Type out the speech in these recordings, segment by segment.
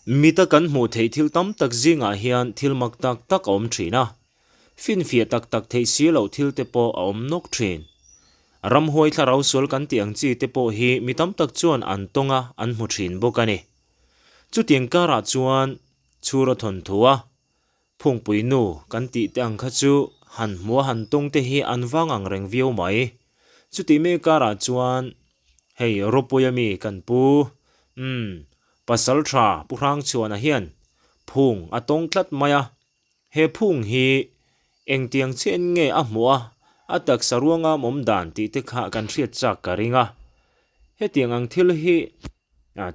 Mita kan hmuh theih thil tam tak zingah hian thil mak tak tak a awm thin a, finfiah tak tak theih si loh thil te pawh a awm nawk thin. Ramhuai thlarau sual kan tih ang chi te pawh hi mi tam tak chuan an tawng a, an hmu thin bawk a ni. Chutiang karah chuan chhura thawnthu a, Phungpui nu kan tih te ang kha chu han hmua han tawng te hi an vang ang reng viau mai. Chutih mek karah chuan hei Ropuia mi kan pu umm pasal tha Pu Hrangchhuana hian phung a tawng tlat mai a. He phung hi engtiang chiah in nge a hmuh a, a taksa ruanga awm dan tih te kha kan hriat chak ka ring a. Hetiang ang thil hi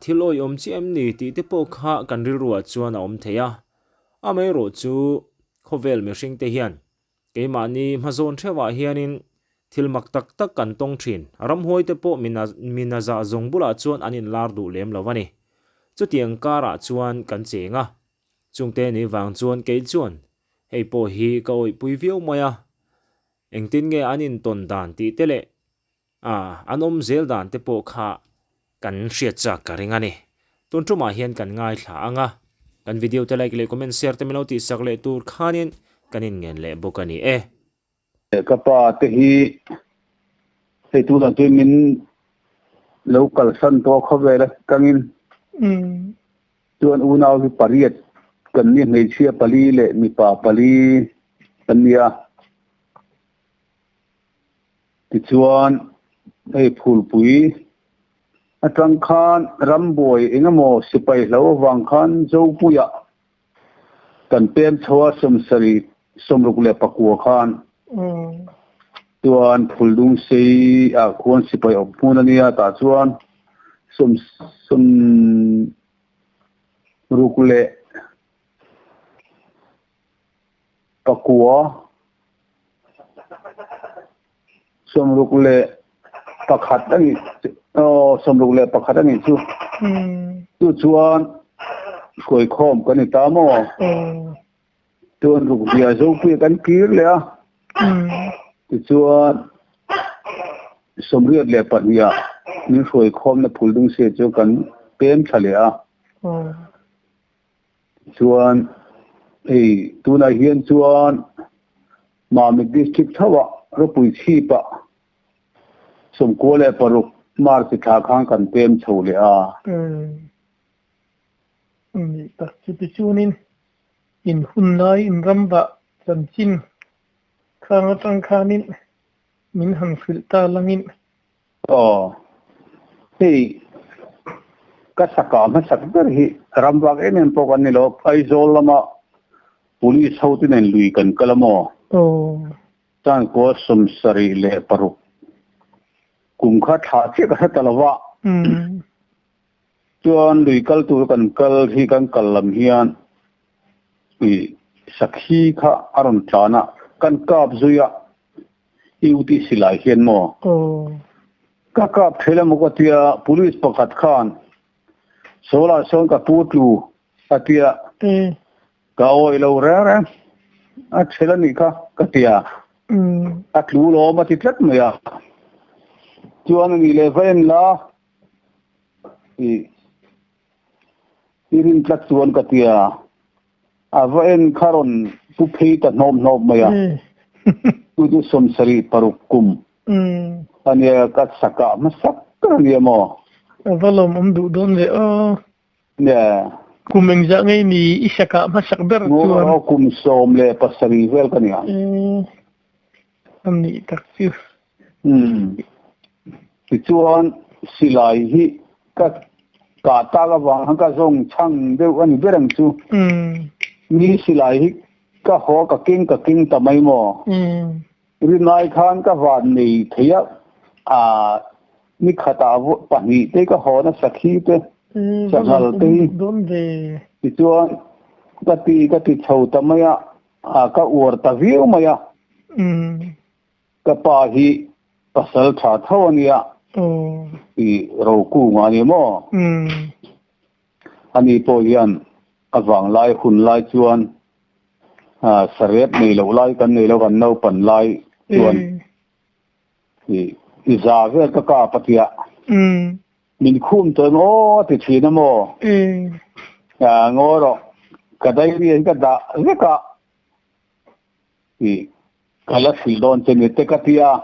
thil awihawm chiah em ni tih te pawh kha kan rilruah chuan a awm thei a. Amaherawhchu, khawvel mihringte hian keimahni hmazawn theuhah hianin thil mak tak tak kan tawng thin. Ramhuaite pawh mina zah zawng bulah chuan an inlar duh lem lo a ni. Chutiang karah chuan kan cheng a, chungte ni vang chuan kei chuan hei pawh hi ka awihpui viau mai a, engtin nge an intawn dan tih te leh A, an awm zel dan te pawh kha kan hriat chak ka ring a ni. Tun tumah hian kan ngaithla ang a, kan video te like leh comment share te min lo tihsak leh tur khanin kan inngen leh bawk a ni e. Ka pa te hi hei tunah chuan min lo kalsan tawh a khawvel atangin chuan unau hi pariat kan ni hmeichhia pali leh mipa pali kan ni a. Tichuan, hei phulpui atang khan rambuai eng emaw sipai hlo avang khan Zopuia kan pem chho a sawmsarih 64 khan chuan Phuldung sei ah khuan sipai awm hmun a nia tah chuan 61 61 a nih aw 61 a nih chu chu chuan hruaikhawm kan ni ta maw chuan rukzia Zopuia kan kir leh a tichuan 82 ah min hruaikhawmna Phuldung se chu kan pem thla leh a. Chuan hei tunah hian chuan Mamit District thauhah ropui chhipah 96 March thla khan kan pem chho leh a. Nih tak chu tichuanin in hun lai in ram vah chanchin khang atang khanin min han hrilh ta langin. Aw, hei ka saka hmasak ber hi ram vak em em pawh kan ni lo, Aizawl lama Police ho te nen lui kan kal a maw? Aw. Changkua 76 kum kha thla chiah ka hre ta lo va. Chuan lui kal tur kan kal hi kan kal lam hian i sakhi kha a rawn tlan a, kan kap zui a. I u tih silai hian maw? Ka kap thei la maw ka tia, police pakhat khan Sawlah sawn ka pu tlu a tia, ka awih lo reng reng, a thel a nih kha ka tia, a tlu lawm a ti tlat mai a. Chuan a nih leh va en la, i i rin tlat chuan ka tia. A va en kha rawn pu phei ta hnawp hnawp mai a, chu chu 76 kum a nia, ka sakah hmasak ber a nia maw? A va lawmawm duh dawn ve aw. Nia. Kum engzah ngei ni i sakah hmasak ber chuan? Aw kum 17 vel ka nia. A nih tak chu. Umm. Tichuan silai hi ka kah tak avang khan ka zawng chhang deuh a ni ber ang chu. Ni silai hi ka haw ka keng ka keng ta mai maw? Rinai khan ka van nei thei a, ah ni khatah pahnih te ka haw nasa khi te, sanghal te hi. Tichuan ka ti ka ti chho ta mai a, ah ka uar ta viau mai a. Ka pa hi pasal tha tho a nia i Rokung a ni maw? Ani pawh hian a vanglai hun lai chuan sarep nei loh lai kan nei lo kan naupan lai chuan i za vel ka kap a tia. Min khum tawh em aw a ti thin a maw? Ngawi rawh, ka diary ah hi ka dah vek a, tih ka la hrilh dawn che ni te ka ti a.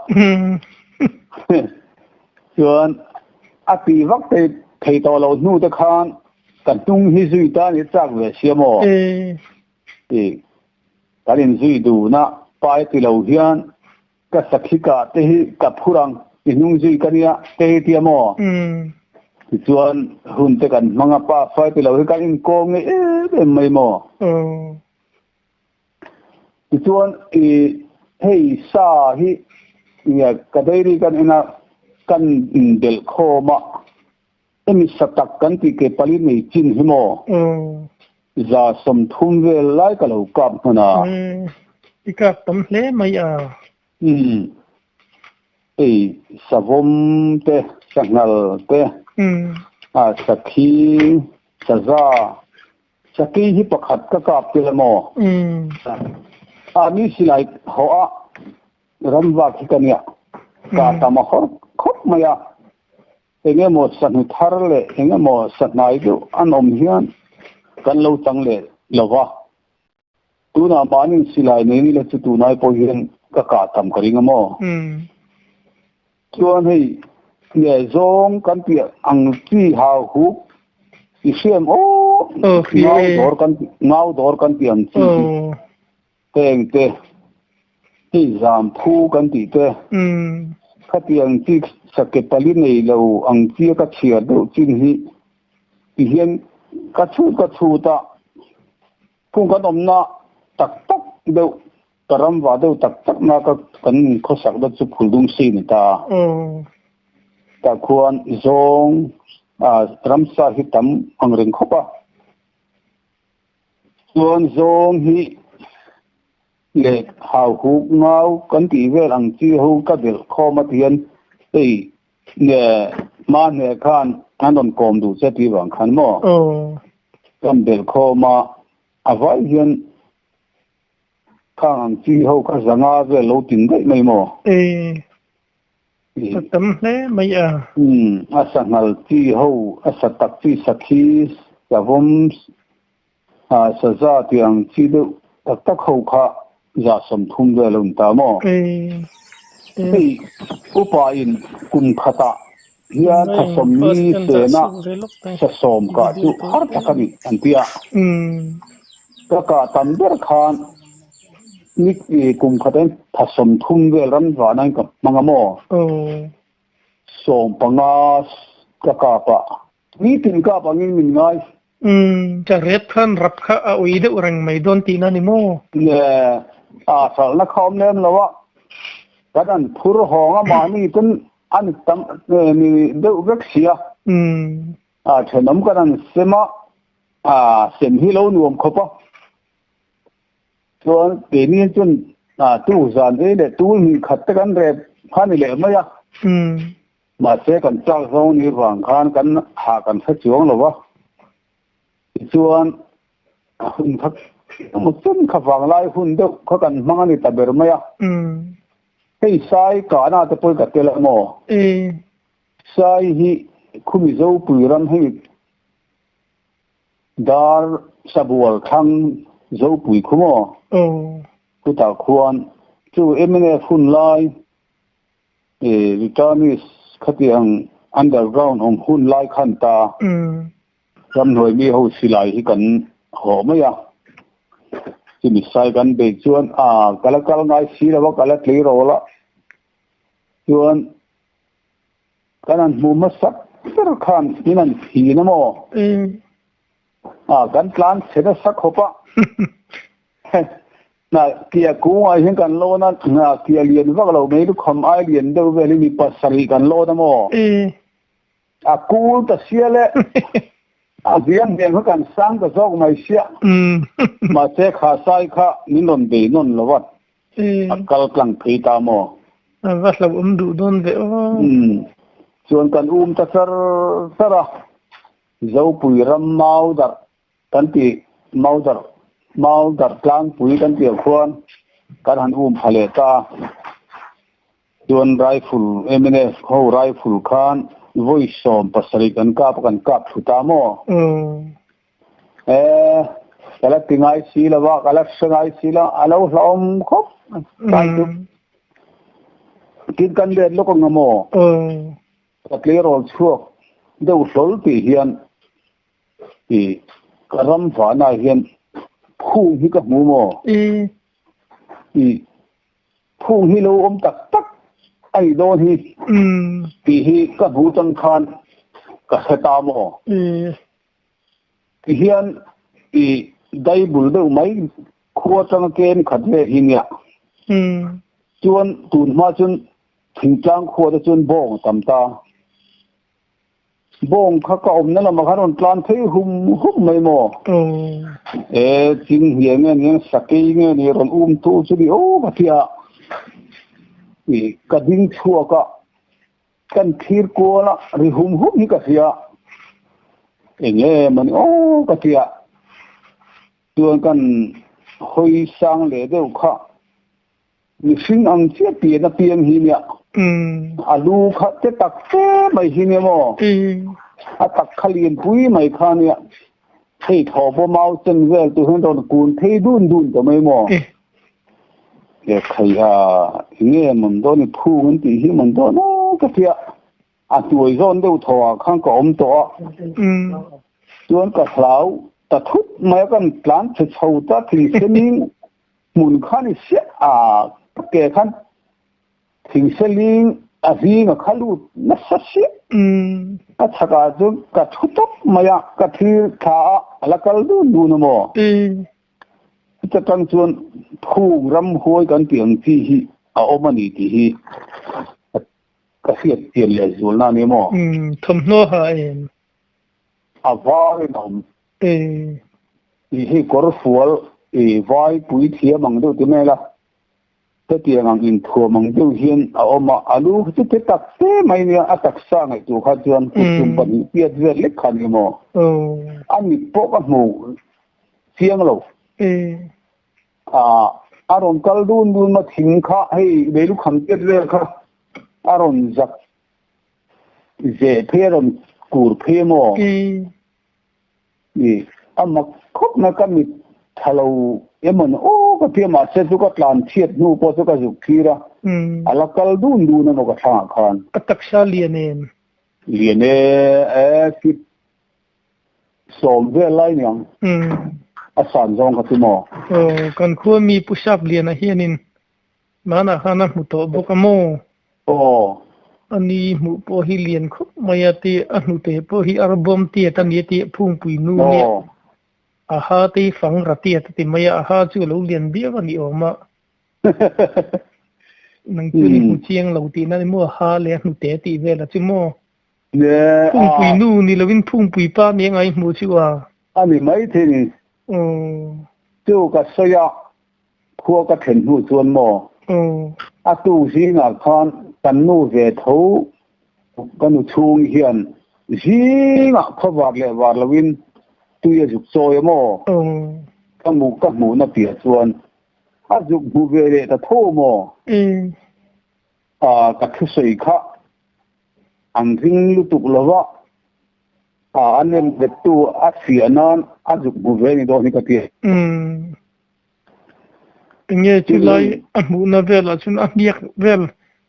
Chuan a tih vak thei tawh lo hnu te khan ka hnung hi zui ta ni chak ve sia maw? Tih kan inzui dun a, pai ti lo hian Ka sakhi kah te hi ka phur ang, i hnung zui ka nia te hi tia maw? Tichuan hun te kan hmang a, pa fai ti lo hi kan inkawm ngei em em mai maw? Tichuan i hei sa hi ka dairy kan en a, kan inbelh khawm a, hemi sa tak kan tih ke pali nei chin hi maw? 30 vel lai ka lo kap hman a. I kap tam hle mai a. Umm. Hei savawm te, sanghal te, a sakhi, saza, saki hi pakhat ka kap tel a maw? A mi silai hawh a ramvak hi ka nia. Ka tam a hawr khawp mai a. Eng emaw sahnu thar leh eng emaw sahnai deuh an awm hian kan lo chang leh lo va. Tunah mahni silai nei ni la chu tunai pawh hian ka kah tam ka ring a maw? Chuan hei nge zawng kan tih ang chi hau huk i hriam aw ngau dawr kan ngau dawr kan tih ang chi hi Heng te, hei zam phu kan tih te, khatiang chi sake pali nei lo ang chia ka chhiar deuh chin hi ti hian ka chhut ka chhut a, phung kan awmna tak tak deuh, ka ramva deuh tak tak na ka kan khawsak deuh chu Phuldung si ni ta. Tah khuan zawng ramsa hi tam ang reng khawp a. Chuan zawng hi leh hau huk ngau kan tih vel ang chi ho ka belh khawm a tihian hei nge hma hne khan an rawn kawm duh che tih vang khan maw kan belh khawm a, a vai hian khang ang chi ho kha zanga vel lo tin daih mai maw? A tam hle mai a. Umm, a sanghal chi ho, a sa tak chi sakhi, savawm, saza tih ang chi deuh tak tak ho kha 30 vel a awm ta maw? Hei upa in kum khatah hian tha sawmli sena sa sawm kah chu har tak a ni an ti a. Ka kah tam ber khan Ni kum khat in tha 30 vel ram vah nan ka hmang a maw? 15 ka kap a. Nitin kap angin min ngai. Umm, ka rep khan rap kha a ui deuh reng mai dawn tihna ni maw? Le, a hralhna kha awm lem lo a. Kan an phur hawng a mahni ten an tam ni deuh vek sia. Umm. A thenawm kan an sem a, a sem hi lo nuam khawp a. Chuan keini chuan tu zan ei leh tul hnih khat te kan rep kha ni leh mai a. Mahse kan chak zawng ni vang khan kan ha kan hre chuang lo va. Tichuan hun kha emaw chen kha vanglai hun deuh kha kan hmang a ni ta ber mai a. Hei sai kahna te pawh hi ka tel a maw? Sai hi khumi Zopui ram hei Dar sabual thlang Zopui khu maw? Chutah khuan chu mnf hun lai returnees khatiang underground awm hun lai khan ta ramhnuai mi ho silai hi kan hawh mai a. Chumi sai kan beih chuan a ka la kal ngai si lo a, ka la tleirawl a. Chuan Kan han hmuh hmasak ber khan min han thin a maw? A, kan tlan chhe nasa khawp a. Na, kia kungah hian kan lawn a, na, kia lian vak lo mai lukham ai lian deuh vel hi mi pasarih kan lawn a maw? A kul ta sia le. A hliam hmel kha kan sang ta zawk mai sia. Mahse kha sai kha min rawn bei nawn lo a. A kal tlang phei ta maw? A va hlauhawm duh dawn ve aw. Umm. Chuan kan um ta char char a, Zopui ram mau darh kan ti, mau darh, mau darh tlangpui kan tih ah khuan kan han um pha leh ta a. Chuan rifle, mnf ho rifle khan vawi 17 kan kap a, kan kap thlu ta maw? Umm. Ka la ti ngai si lo a, ka la hre ngai si lo, a lo hlauhawm khawp mai chu. Tin kan let lawk ang a maw? Ka tleirawl chhuak deuh hlawl tih hian i ka ram vahnaah hian phung hi ka hmu maw? I phung hi lo awm tak tak a nih dawn hi tih hi ka hmu tang khan ka hre ta maw? Ti hian i daibul deuh mai khua atanga kem khat vel hi nia. Chuan tun hma chuan thingtlang khua te chuan bawng a tam ta. Bawng kha ka awmna lamah khan rawn tlan phei hum hum mai maw? E chinghnia nge ni ang sakei nge ni rawn um tu chu ni aw ka ti a. I ka ding chhuak a. Kan thlir kual a, ri hum hum hi ka hria. Eng em a ni aw ka ti a, chuan kan hawi sang leh deuh kha mihring ang chiah pian a piang hi nia. A lu kha te tak fe mai hi nia maw? A tak kha lianpui mai kha nia. Hei thaw pawh mau chen vel tur hian rawn kun phei dun dun tawh mai maw? He khai a enge man dawn i phung an tih hi man dawn a ka tia a hnuai zawn deuh thaw ah khan ka awm tawh a chuan ka hlau ta thut mai a kan tlan chhe chho ta thing seling hmun khan i siah a ke khan thing seling a zing a kha lut nasa siah a chhak ah chuan ka thu tawp mai a ka thil thla a a la kal dun dun a maw. Chuta tang chuan phung ramhuai kan tih ang chi hi a awm a ni tih hi ka hriat chian leh zualna a ni maw? Umm, thawmhnaw ha em? A varin a awm. Tih hi kawr fual i vai pui thiam ang deuh ti mai la. Hetiang ang inthuam ang deuh hian a awm a, a lu chu te tak te mai nia, a taksa ngaihtuah kha chuan kuttum pahnih piat vel lek kha a ni maw? A mit pawh ka hmu chiang lo. A rawn kal dun dun ma thing kha hei leilu kham piat vel kha a rawn zak zeh phei a rawn kur phei a maw? I a mak khawp mai ka mit tha lo emaw ni aw ka ti a mahse chu ka tlan chhiat hnu pawh chu ka zuk thlir a a la kal dun dun emaw ka thlangah khan. A taksa lian em? Lian e e kip sawm vel lai niang a san zawng kha chu maw. Aw kan khua mi Pu Sap Liana hianin Hmanah khan a hmu tawh bawk a maw? Aw. A ni hmuh pawh hi lian khawp mai a ti, a hnute pawh hi arbawm tiat a ni a ti, phungpui nu nia. A ha te hi fang ra tiat a ti mai a, a ha chu a lo lian viau a ni awm a. Nang chu ni hmu chiang lo tihna ni maw, a ha leh a hnute tih vel a chu maw? Phungpui nu ni lovin phungpui pa ni a ngai hmuh chu a. A ni maithei ni. Chu ka sawi a. Khua ka then hnu chuan maw? A tu zingah khan kan nu ve tho ka nu chhung hian zingah khaw var leh var loin tui a zuk chawi a maw? Ka mu ka hmuhna piah chuan a zuk hmu ve leh ta tho maw? Ka thusawi kha an ring lutuk lova a nem nghettu a fiah nan a zuk hmu ve ni dawn hi ka ti. Enge chu lai a hmuhna velah chuan a hniak vel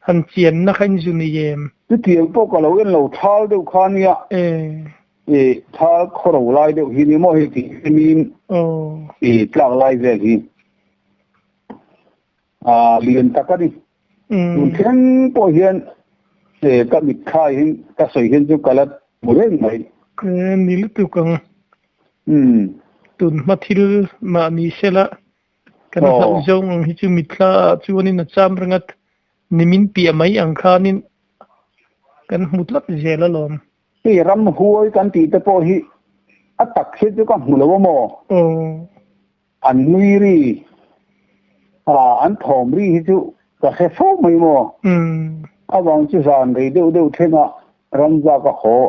han chianna kha in zu nei em? Chutiang pawh ka lo en lo thal deuh kha nia. I thal khawro lai deuh hi ni maw hei tih hlimin i tlak lai vel hi a lian tak a ni. Tun thleng pawh hian ka mitthla hian ka sawi hian chu ka la hmu reng mai. Ni lutuk ang. Tun hma thil mah ni sela kan hlauh zawng ang hi chu mitthla ah chuanin a cham ringat nimin piah mai ang khanin kan hmu tlat zel alawm. Hei ramhuai kan tih te pawh hi a tak hi chu ka hmu lo a maw? An nui ri a an thawm ri hi chu ka hre fo mai maw? Avang chu zan rei deuh deuh thlengah ramza ka haw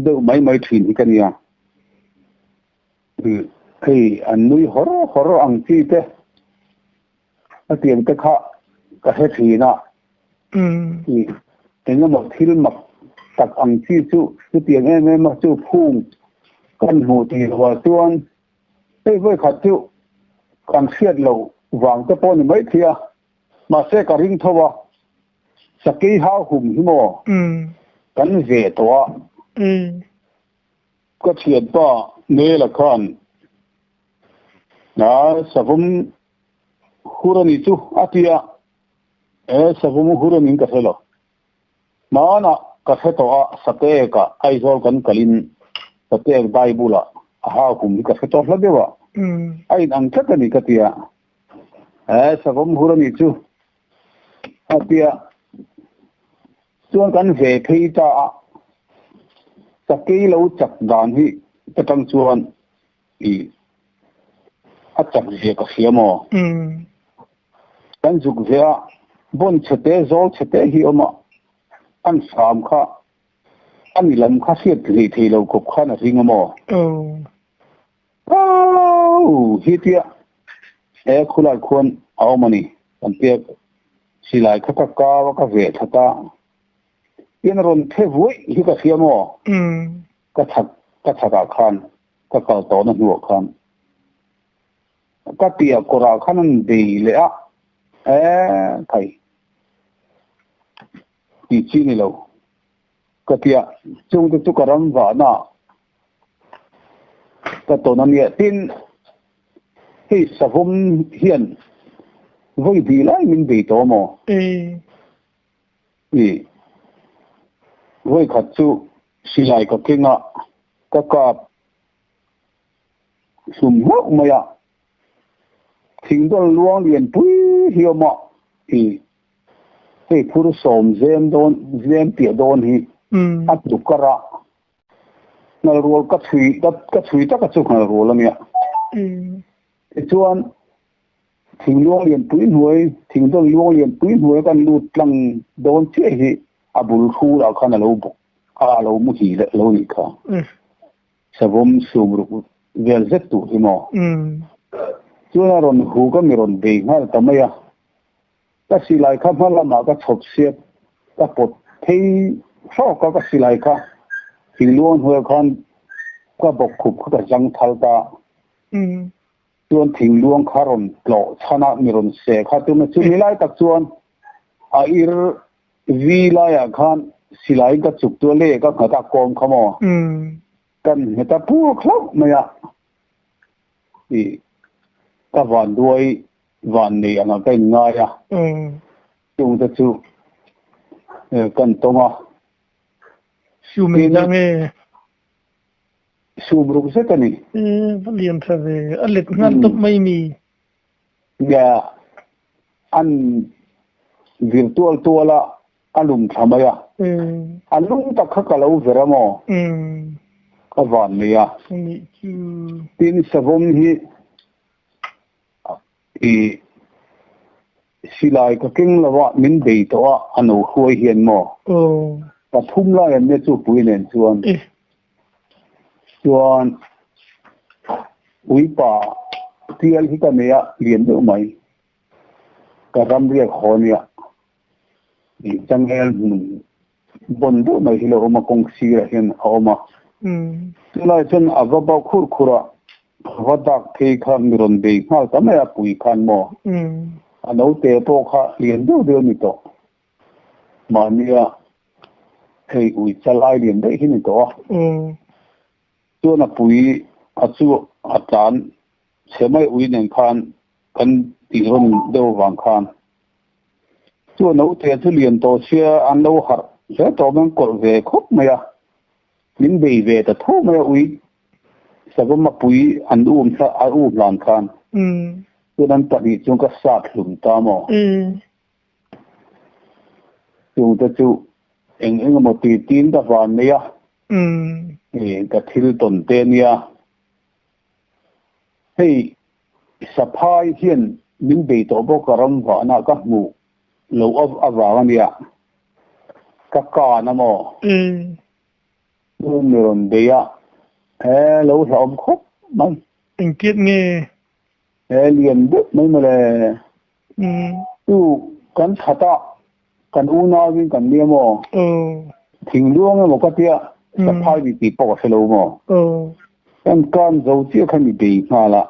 deuh mai mai thin hi ka nia. Hei an nui hawr hawr ang chi te a tiang te kha ka hre thin a. Engemaw thil mak tak ang chi chu chutiang em em a chu phung. Kan hmuh tih loh ah chuan hei vawi khat chu kan hriat loh vang te pawh a ni maithei a, mahse ka ring tho a, sakei hau hum hi maw kan ve tawh a. Ka thianpa Nela khan a savawm hur a nih chu a ti a, e savawm hur a niin ka hre lo. Hmanah ka hre tawh a, Sateekah Aizawl kan kalin Sateek dai bulah a hau kum hi ka hre tawh hla deuh a, a inang tlat a ni ka ti a, e savawm hur a nih chu a ti a, chuan kan ve phei ta a, sakei lo chak dan hi ka tang chuan i a chak zia ka hria maw? Kan zuk ve a, bon chhete zawl chhete hi awm a, an hram kha a ni lam kha hriat hlei thei lo khawp khan a ring a maw? Au! Hi tia he khulai khuan a awm a ni kan tia silai kha ka kau a ka veh that a, in rawn phe vuaih hi ka hria maw? Ka chhak ka chhakah khan ka kal tawhna hnuah khan ka piah kawrah khan an bei leh a, e thai tih chi ni lo ka tia chungte chu ka ram vahna ka tawn a nia tin hei savawm hian vawi hnih lai min bei tawh maw? I vawi khat chu silai ka keng a, ka kap hlum hlauh mai a, thingdawl luang lian pui hi awm a, i hei phur sawm zem dawn zem piah dawn hi a tlu kar a, ngalrual ka chhui ka chhui taka chu ngalrual a nia. Tichuan Thing luang lian pui hnuai, thing dawn luang lian pui hnuai kan lut tlang dawn chiah hi a bul hrul ah khan a lo bawk a, a lo mu hi leh lo nih kha. Savawm sum ruk vel zet tur hi maw? Chuan a rawn huk a mi rawn bei nghal ta mai a. Ka silai kha hma lamah ka chhawp siat, ka pawt phei hrawk a, ka silai kha thing luang hnuaiah khan ka bawk khup kha ka zang thal ta. Chuan thingluang kha rawn tlawh chhan a, mi rawn seh kha tum a. Chumi lai tak chuan a ir vi laiah khan silaiin ka chuk chu a leh ka nghat a, kawm kha maw? Kan nghet a pur hlauh mai a, i ka vanduai van nei angah ka inngai a, chungte chu kan tawng a. Siu mai nge? Sum ruk zet a ni. E, va lian tha ve. A let nghal tawp mai mi. Nia, an vir tual tual a, a lum thla mai a. A lung tak kha ka lo ver a maw? Ka van nei a. Anih chu. Tin, savawm hi i silai ka keng lo a, min bei tawh a, a no hruai hian maw? Pathum lai an nia chu pui nen chuan. Chuan uipa tial hi ka nei a, lian deuh mai. Ka ram riak haw nia. Ih changel hmun bawn deuh mai hi lo awm a, kawng sirah hian a awm a. Chulai chuan a va bauh khur khur a, a va dak phei kha mi rawn bei nghal ta mai a, pui khan maw? A naute pawh kha lian deuh deuh a ni tawh. Mahnia hei ui chal ai lian daih hi ni tawh a. Chuan a pui a chu a tlan chhe mai ui nen khan kan tih rawn deuh avang khan chu a naute chu lian tawh sia an lo harh hle tawh mai an kawlh ve khawp mai a, min bei ve ta tho mai a ui savawm a pui an um a um hlan khan chuan an pahnih chuan ka sat hlum ta maw? Chungte chu eng eng emaw ti tiin ka van mai a, ka thil tawn te a nia. Hei Saphai hian min bei tawh bawk a ram vahna ka hmuh loh avang a nia. Ka kan a maw? Chu mi rawn bei a, he lo hlauhawm khawp mai. Engtiat nge? He lian deuh mai mawle. Chu kan that a, kan unauin kan nia maw? Thingluang emaw ka tia, Saphai ni tih pawh ka hre lo maw? Kan kan zo chiah kha mi bei nghal a,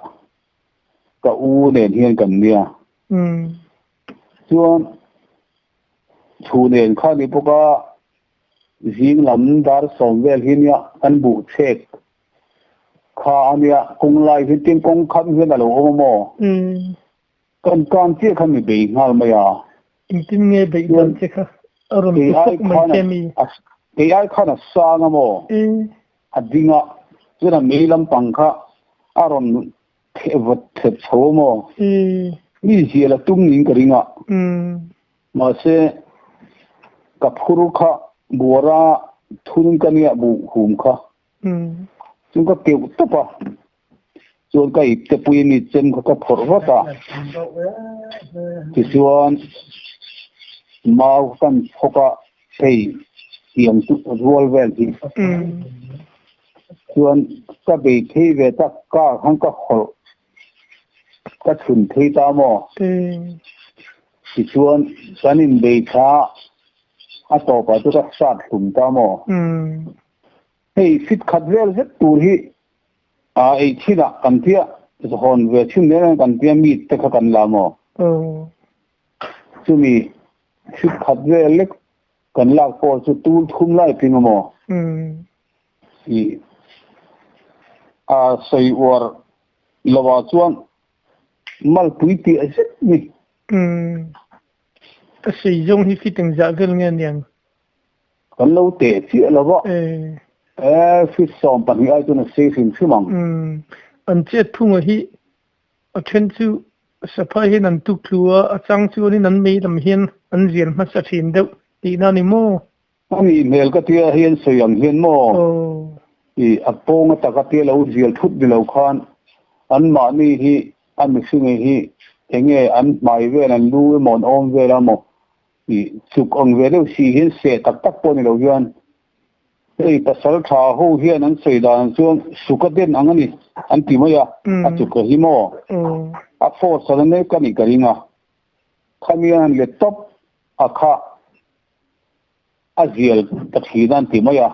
ka u nen hian kan nia. Chuan chhun en kha ni bawk a, zing lam dar sawm vel hi nia kan buh chhek kha a nia, kawng lai hi tin kawng kham hian a lo awm a maw? Kan kan chiah kha mi bei nghal mai a. Engtin nge beih dan che kha a rawn ti fawk mai che mi? Kei ai khan a sang a maw? A ding a, chuan a mei lampang kha a rawn vawt thep chho a maw? Mi zial a tum niin ka ring a. Mahse, ka phur kha buara thun ka nia buh hum kha. Chuan ka keuh tawp a, chuan ka ipte pui mi chem kha ka phawrh vat a, tichuan mau kha kan phawk a, hei tiang chu rual vel hi. Chuan ka bei phei ve tak kar khan ka hawlh ka chhun phei ta maw? Tichuan kan inbei kha a tawpah chu ka sat hlum ta maw? Hei fit khat vel zet tur hi a ei thin ah kan tia hawn ve thin reng reng kan tia meat te kha kan la maw? Chumi fit khat vel lek kan lak pawh chu tul thum lai ping a maw? I a sawi uar lo ah chuan malpui tih a zet ni. Ka sawi zawng hi fit engzah vel nge aniang? Kan lo teh chiah lo va. E fit 12 ai chuan a sei hrim hrim ang. An chet phunga hi a then chu saphai hian an tuk thlu a, a chang chuanin an mei lam hian an zial hmasa thin deuh tihna a ni maw? A nih hmel ka tia hian sawi ang hian maw? I a pawng ataka tia lo zial thut ni lo khan anmahni hi a mihringe hi enge an hmai vel an lu emaw an awm vel a maw I chuk ang ve deuh si hian seh tak tak pawh ni lo hian hei pasal tha ho hian an sawi dan chuan suka den ang a ni an ti mai a, a chuk a hi maw? A force a nek a nih ka ring a, khami an han let tawp a kha a zial ta thin a an ti mai a,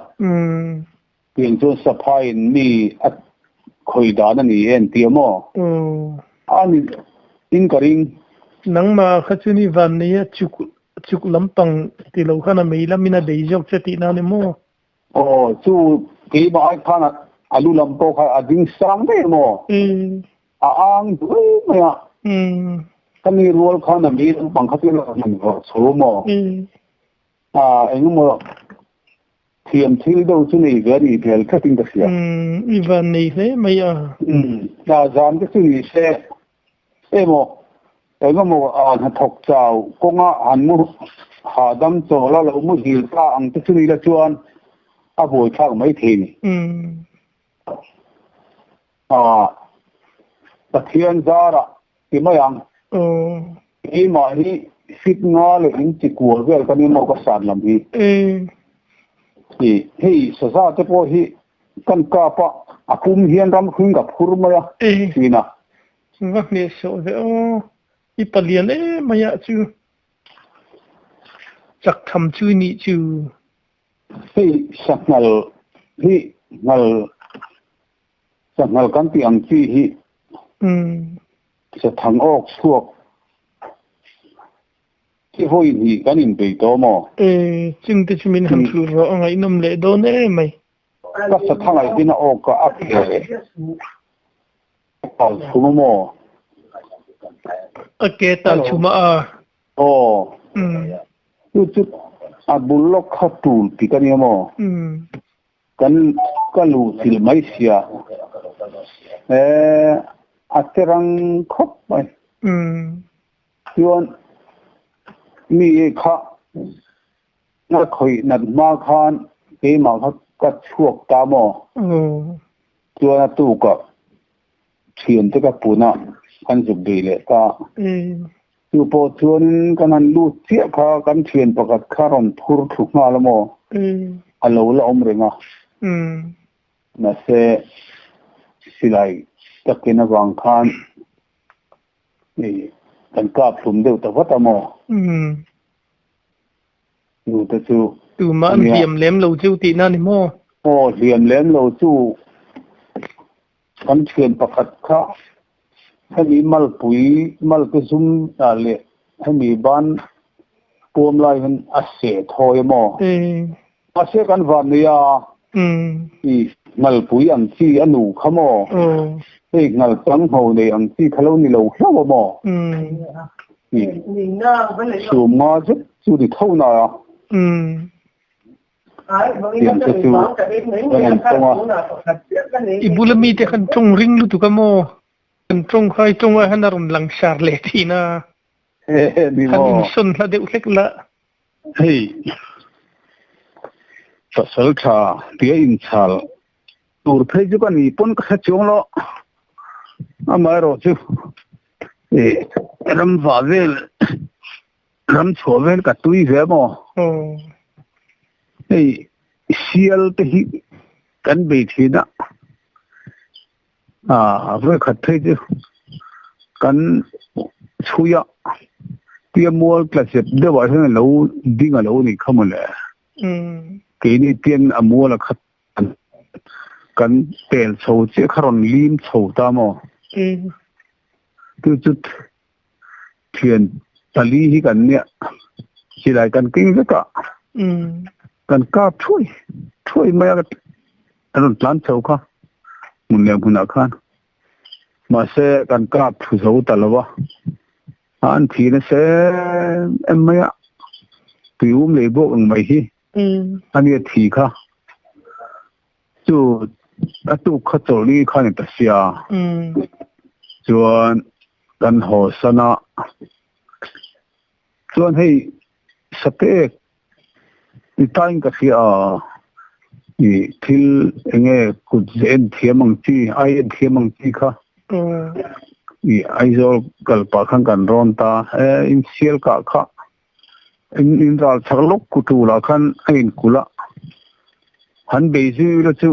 tiang chuan saphaiin mi a khawi dan a ni e an ti a maw? A ni in ka ring. Nangmah kha chu ni van nei a chuk chuk lampang ti lo khan a mei lamin a bei zawk che tihna a ni maw? Aw chu keimah ai khan a lu lam pawh kha a ding sang daih a maw? A ang duai mai a. Ka mi rual khan a mei lampang kha chu a lo han vawrh chho maw? A engemaw thiam thil deuh chu nei ve a nih hmel thlatin ka hria. Umm i van nei hle mai a. Umm hna zan te chu ni se emaw engemaw a hnathawk chau kawnga han mu hahdam chawl a lo mu hil ta ang te chu ni la chuan a buaithlak mai thei ni. Umm. A Pathian zarah ti mai ang. Umm. Keimah hi fit nga leh in chi kual vel ka ni maw ka san lam hi. I hei saza te pawh hi kan kap a, a pum hian ram hring ka phur mai a thin a. Va hneh sawh ve aw, i palian em mai ah chu chak tham chu i nih chu. Hei sanghal hi nghal Sanghal kan tih ang chi hi sathang awk chhuak hi vawi hnih kan inbei tawh maw? E, chungte chu min han hrilh rawh a ngaihnawm leh dawn em mai. Ka sathang ai hian a awk a a ke tal chhum a maw? A ke tal chhum a a. Aw. Chu chu a bul lawk kha tul tik a nia maw? Kan ka luh chilh mai sia e a che rang khawp mai. Chuan mi kha a khawih nat hma khan keimah kha ka chhuak ta maw? Chuan a tukah thiante ka pun a kan zuk bei leh ta. Chu pawh chuanin kan han lut chiah kha kan thian pakhat kha rawn phur thlu nghal a maw? A lo la awm reng a. Mahse silai takin avang khan kan kap hlum deuh ta vat a maw? Nu te chu Tumah an hliam lem lo chu tihna ni maw? Aw, hliam lem lo chu. Kan thian pakhat kha hemi malpui malte zum leh hemi ban puam lai hian a seh thawi a maw? Mahse kan van nei a, i ngalpui ang chi a nu kha maw? Hei ngal chang ho nei ang chi kha lo ni lo hlauh a maw? I sum nga zet chu ni tho na a. Tiang te chu kan han tawng a. I bula mite khan tawng ring lutuk a maw? Kan tawng kha i tawng ah hian a rawn lang sar leh thin a. Kan insawn hla deuh hlek la. Hei pasal tha tia inchhal tur phei chu ka ni pawn ka hre chuang lo. Amaherawh chu ramva vel Ram chhuah vel ka tui ve maw? Hei sial te hi kan bei thin a, ah vawikhat phei chu kan chhui a, tia mual tla zep deuh ah hian a lo ding a lo nih kha mawle. Keini pian a mual a khat kan pel chho chiah kha rawn lim chho ta maw? Chu chu Thian pali hi kan nia, silai kan keng vek a, kan kap thuai thuai mai a, a rawn tlan chho kha hmun leh hmunah khan. Mahse kan kap thu zo ta lo a, an thi nasa em em mai a, tui um leh bawk ang mai hi a nia thi kha. Chu a tuk kha chawlhni kha ni ta sia, chuan Kan haw san a, chuan hei Satek ti tain ka hria a, i thil enge kut ze en thiam ang chi, ai en thiam ang chi kha i Aizawl kal pah khan kan rawn ta, e in sial kah kha in in ral chak lawk ku tulah khan a inkulh a, han bei zui ila chu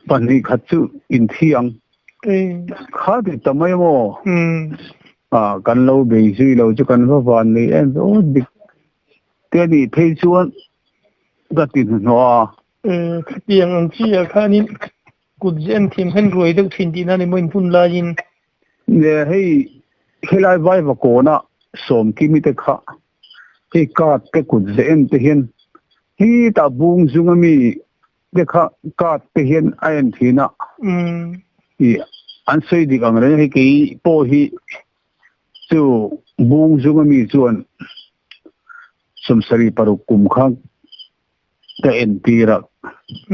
Pahnih khat chu inthi ang. Kha ti ta mai maw? Ah, kan lo bei zui lo chu kan va van nei em ve aw dik te anih phei chuan ka ti hnuhnawh a. Khatiang ang chi ah khanin kut zen thiam khan ruai deuh thin tihna ni maw in hun laiin? Ne hei helai vaiva kawna Sawmkimi te kha hei card te kut zen te hian hi tah bung zunga mi te kha card te hian a en thin a i an sawi dik ang reng hei kei pawh hi chu bung zunga mi chuan 76 kum kha ka en tir a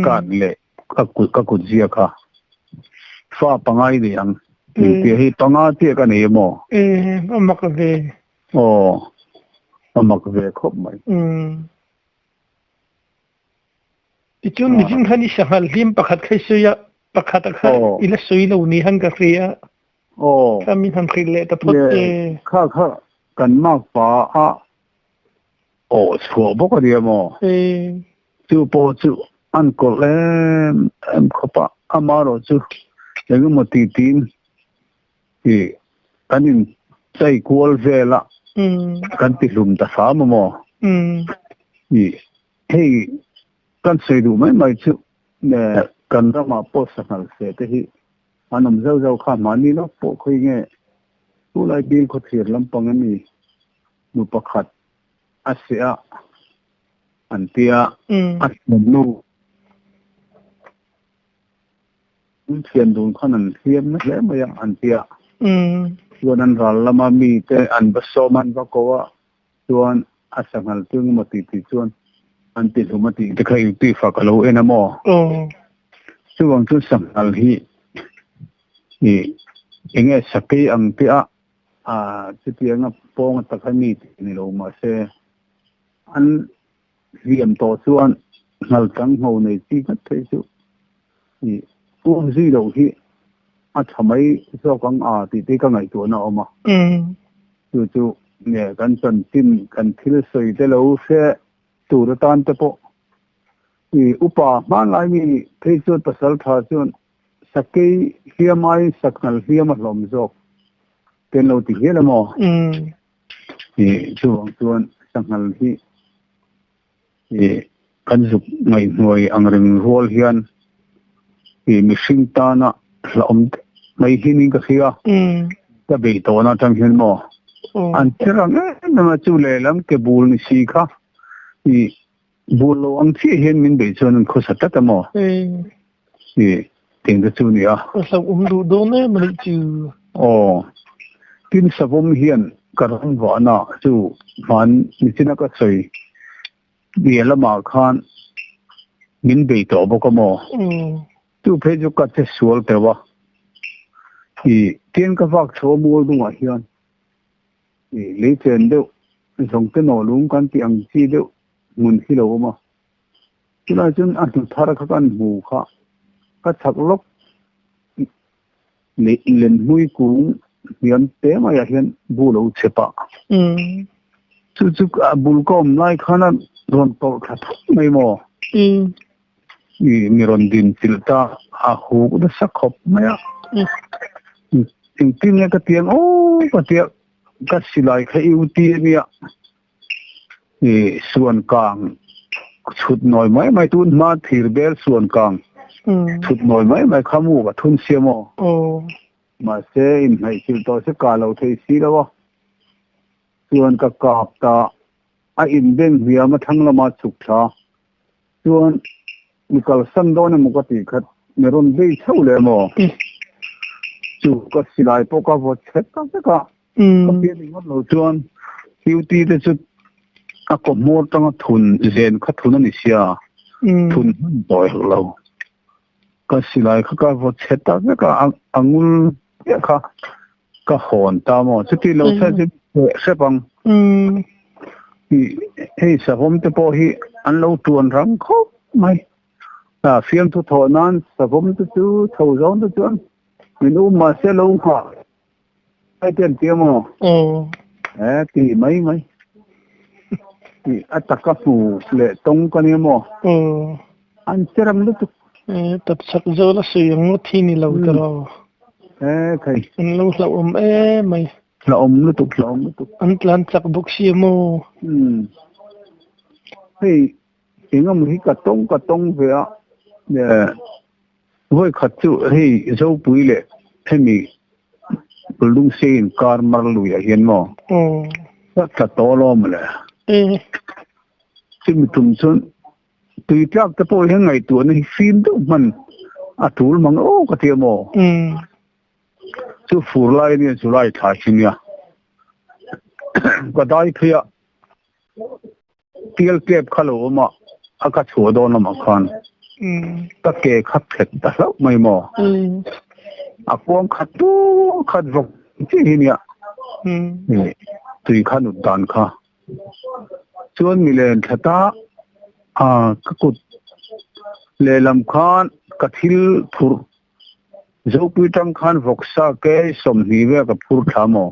card leh ka kut ka kut zia kha fa pangai nei ang tia hei panga chiah ka nei emaw a mak ve aw a mak ve khawp mai. Tichuan mihring khan i sanghal hlim pakhat kha i sawi a, pakhat a kha i la sawi lo ni han ka hria a. Kha min han hrilh leh ta phawt che. Kha kha kan mak pa a awh chhuah bawk a nia maw? Chu pawh chu an kawlh em em khawp a, amaherawh chu engemaw ti tiin i kan in chai kual vel a, kan ti hlum ta hram a maw? I Hei kan sawi duh mai mai chu kan ramah pawh sanghal se te hi an awm zauh zauh kha mahni lawk pawh khawi nge tulai bil khawthlir lampang a mi nu pakhat a seh a an tia a thiannu an thian dun khan an hliam na hle mai a an tia chuan an ral lama mi te an va sawm a an va ko a Chuan a sanghal chu engemaw tih tih chuan an ti hlum a tih te kha inti fak a lo en a maw? Chuvang chu sanghal hi i enge sakei ang te a chutianga pawng a tak a mi tih ni lo mahse an hliam tawh chuan nghal chang ngho nei chi nghat phei chu i um zui loh hi a tha mai zawk ang a tih te ka ngaihtuahna a awm a. Chu chu nge kan chanchin kan thil sawi te lo hre tur atan te pawh i upa hmanlai mi phei chuan pasal tha chuan sakei hliam aiin saknal hliam a hlawm zawk te an lo ti hial a maw? I chuvang chuan sanghal hi i kan zuk ngaihhnuai ang reng rual hian i mihring tana. hlauhawm mai hi niin ka hria. Ka beih tawhna atang hian maw an che rang em em a, chu lehlam ke bul ni si kha i bul lo ang chiah hian min beih chuan an khawsa tlat a maw i teng te chu ni a. A hlauhawm duh dawn em a nih chu. Aw, tin savawm hian ka ram vahna chu hman nichina ka sawi bia lamah khan min bei tawh bawk a maw? Chu phei chu ka che sual teuh a. I tin ka vak chho a mual dungah hian i lei chen deuh zawng te nawh lung kan tih ang chi deuh hmun hi lo awm a. Chulai chuan a hnu thar kha kan hmu kha ka chak lawk leh lenhmui kung hniam te maiah hian bu lo chhe pah. Chu chu a bul ka awm lai khan a rawn tawlh thla thut mai maw? I mi rawn din chilh ta a huk nasa khawp mai a. Engtin nge ka ti ang aw ka tia ka silai kha i ti a nia. I suan kang chhut nawi mai mai tun hma thir bel suan kang chhut nawi mai mai kha mu ka thun siam aw. Mahse inhnaih chilh tawh se ka lo thei si lo a. Chuan ka kap ta a inbeng hliam a thlang lama chhuk thla. Chuan mi kalsan dawn emaw ka tih khat mi rawn bei chho leh maw? Chu ka silai pawh ka vaw chhet ta vek a, ka pian ringawt lo chuan duty te chu a kaw hmawr tanga thun zen kha thun a ni sia, thun hman tawh hek lo. Ka silai kha ka vaw chhet ta vek a, a ngul chiah kha ka hawn ta maw? Chuti lo se chu hrep ang. Hei savawm te pawh hi an lo tuan rang khawp mai. Fiamthu thawh nan savawm te chu chho zawng te chuan min um mahse lo nghah mai te an tia maw? E ti mai mai. A taka hmu leh tawng ka nia maw? An che rang lutuk. E, tapchhak zawl a sawi ang ngawt hi ni lo ta ro. E, khai. An lo hlauhawm em mai. Hlauhawm lutuk, hlauhawm lutuk. An tlan chak bawk si a maw? Umm. Hei, engemaw hi ka tawng ka tawng ve a. E, vawi khat chu hei Zopui leh hemi Lungse in kar mar luiah hian maw? Ka tla tawh alawm le. E. Chumi tum chuan Tui tlak te pawh hian ngaihtuahna hi fim deuh hman a tul mang aw ka ti a maw? Chu fur lai ania July thla hi nia. Ka dai phei a, tial tep kha lo awm a, a ka chhuah dawn lamah khan ka ke kha phet ta hlauh mai maw? A kuang khat tur khat vawk chiah hi nia. Tui kha nut dan kha. Chuan milen thlata ka kut lehlam khan ka thil phurh Zopui tang khan vawksa ke 20 vel ka phur thla maw?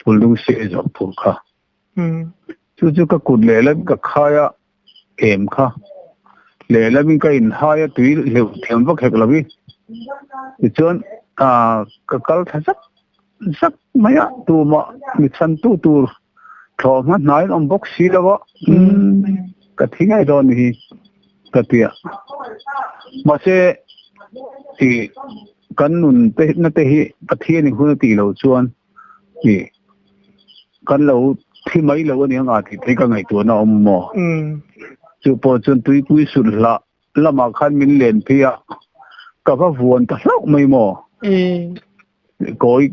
Phul se zawk phur kha. Chu chu ka kut lehlam ka khai a em kha. Lehlamin ka inhai a tui hleuh thiam vak hek lo i. Tichuan ka kal thla zak zak mai a, tumah mi chhantu tur thlawh hma hnaiin awm bawk si lo a, ka thi ngei dawn ni hi ka ti a. Mahse i kan nun te na te hi Pathian in hun a tih loh chuan i kan lo thi mai lo a ni ang a tih theih ka ngaihtuahna a awm maw? Chu pawh chuan tuipui sulh hlah lamah khan min len phei a, ka va vuan ta hlauh mai maw? Kawi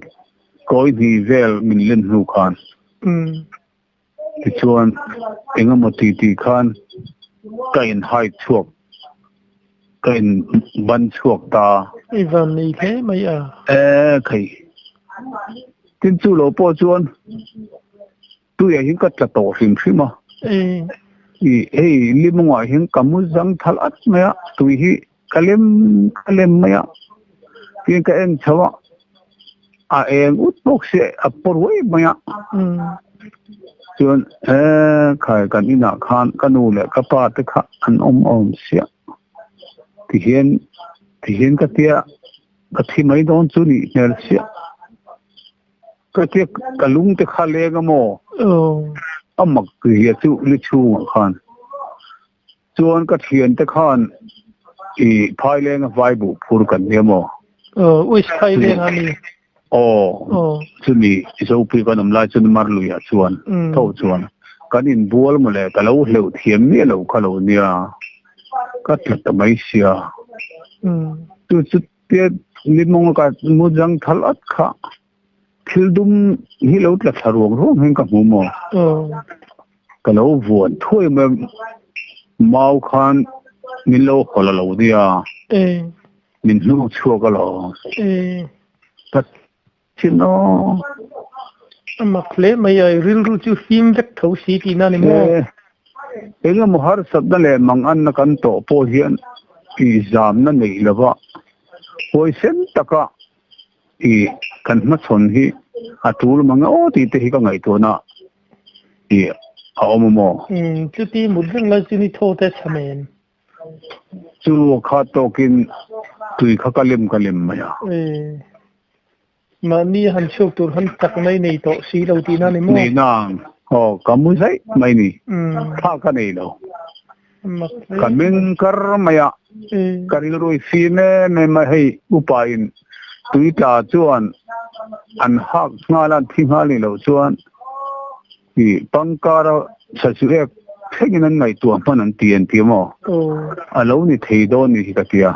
kawi hnih vel min len hnu khan tichuan engemaw ti tih khan ka in hide chhuak ka in ban chhuak ta. I van nei hle mai a. E khai tin chu lo pawh chuan tuiah hian ka tla tawh hrim hrim a. I hei limawngah hian ka mu zang thal at mai a tui hi Ka lem ka lem mai a, tin ka en chho a, a eng ut bawk si a paw ruai mai a. Chuan he khai kan inah khan ka nu leh ka pa te kha an awm awm sia tihian tihian ka tia ka thi mai dawn chu nih hmel sia ka tia ka lung te kha leng a maw a mak zia chu li chhungah khan. Chuan ka thiante khan i Phaileng a vai buh phur kan nia maw? Aw West Phaileng a mi. Aw chumi Zopui kan awm lai chuan Marluiah chuan tho chuan kan inbual mawle ka lo hleuh thiam miah lo kha lo nia ka tla ta mai sia. Chu chu tia limawng ka mu zang thal at kha thil dum hi lo tla thla ruang ruang hian ka hmu maw? Ka lo vuan thuai mai mau khan min lo hawlh a lo nia. Min hnuk chhuak a lo. Ka thin aw. A mak hle mai a, i rilru chu fim vek tho si tihna a ni maw? Engemaw harsatna leh manganna kan tawh pawh hian tihzamna neih lova huaisen taka i kan hmachhawn hi a tul mang e aw tih te hi ka ngaihtuahna i a awm a maw? Chuti mut reng lai chu ni thaw te cham em? Chu kha tawkin tui kha ka lem ka lem mai a. Mahni han chhuak tur han tak mai nei tawh si lo tihna ni maw? Nei nang. Aw, ka mu zaih mai ni. Thla ka nei lo. Ka meng kar mai a. Ka rilru i fim em em a, hei upa in tui tla chuan an hak nghal a, an thi nghal ni loh chuan i pangkara sachu ek thlengin an ngaihtuah hman an ti an ti maw? A lo ni thei dawn ni hi ka ti a.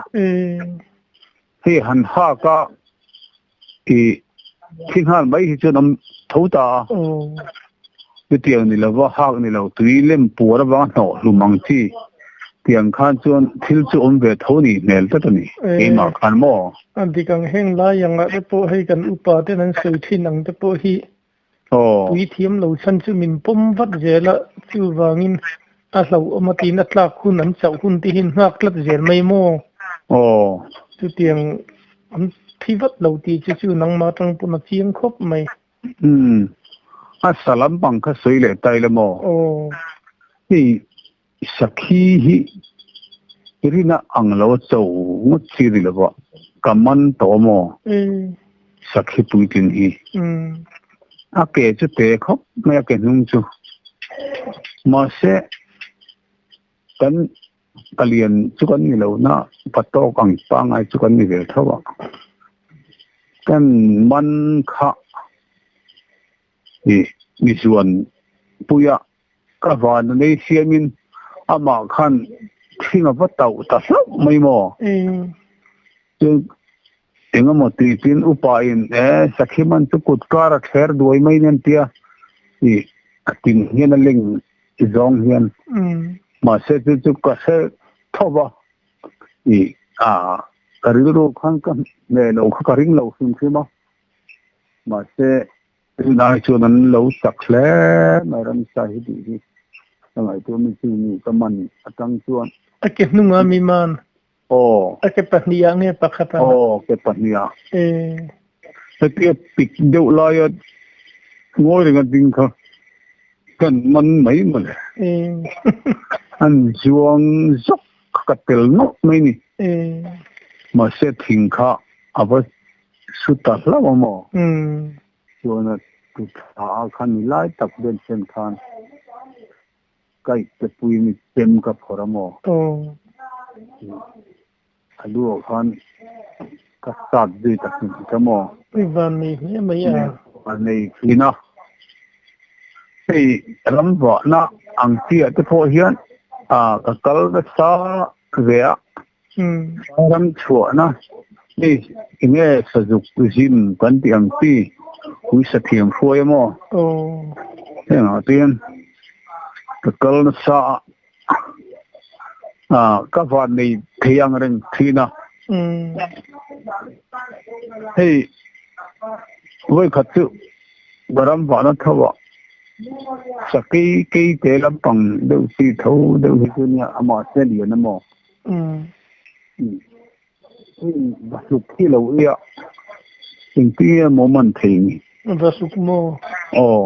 Hei han hak a i thi nghal mai hi chuan awm tho ta a, chutiang ni lova hak ni lo tui lem puar avanga hnawh hlum ang chi tiang khan chuan thil chu awm ve tho nih hmel tlat a ni keimah khan maw? A dik ang heng lai angah te pawh hei kan upa ten an sawi thin ang te pawh hi tui thiam lo chhan chu min pawm vat zel a, chuvangin a hlauhawm a tiin a tlak hun an chauh hun te hi an nghak tlat zel mai maw? Chutiang an thi vat lo tih chu chu nangmah atang pawn a chiang khawp mai. Umm, a sa lampang kha sawi leh ta ila maw? Hei Sakhi hi rina ang lo a cho ngawt chi ni lova ka man tawh maw? Sakhi puitling hi a ke chu te khawp mai a ke hnung chu mahse kan palian chu kan ni lo na patawk ang pangai chu kan ni ve tho a kan man kha i mi zuan puia ka van a nei siamin amah khan thing a va tauh ta hlauh mai maw? Chuan engemaw tih tin upa in e Sakhiman chu kut kar a thler duai mai nen tia i a tin hian a leng zawng hian mahse chu chu ka hre tho va i a ka rilru khan ka hne lo kha ka ring lo hrim hrim a mahse Tunlai chuan an lo chak hle mai ramsa hi tih hi ka ngaihtuah mi chu mi ka man atang chuan. A ke hnungah mi man. Aw. A ke pahnih ah nge pakhat ah? Aw, ke pahnih ah. Hetia pik deuh laia ngawi renga ding kha kan man mai mawle. An zuang zawk kha ka tel nawk mai ni. Mahse thing kha a va Su ta hlauh a maw? Chuan a tu thla ah khan ni lai tak vel chen khan kaih te pui mi chem ka phawrh a maw? A lu ah khan ka sat zui ta hnim ta maw? I van nei hle mai a. Van nei thin a. Hei ramvahna ang chi ah te pawh hian ka kal nasa ve a. Ram chhuahna hei enge sazuk zim kan tih ang chi ui sathiam hruai a maw? Hengah chuan ka kal nasa a, ka van nei thei ang reng thin a. Hei vawikhat chu ka ram vahna tho ah sakei kei te lampang deuh chi tho deuh hi chu nia amah se lian a maw? Vasuk hi lo ia engtin nge maw man thei ni? Vasuk maw? Aw.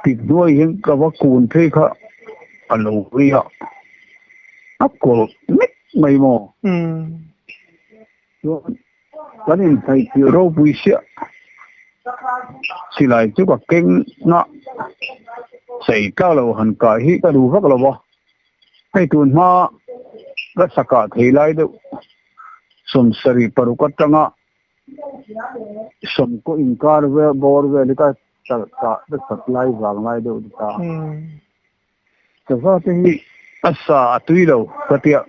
Tik hnuai hian ka va kun phei kha a lo ia a kawlh mek mai maw? Chuan kan inhnaih tirh ropui siah silai chu ka keng a chei tlak lo han kai hi ka duh vak lo va. Hei tun hma ka sakah thei lai deuh Sawmsarih paruk atanga sawmkaw inkar vel bawr vel hi ka kah nasat lai vang lai deuh ni ta. Sava te hi a sa a tui lo ka tia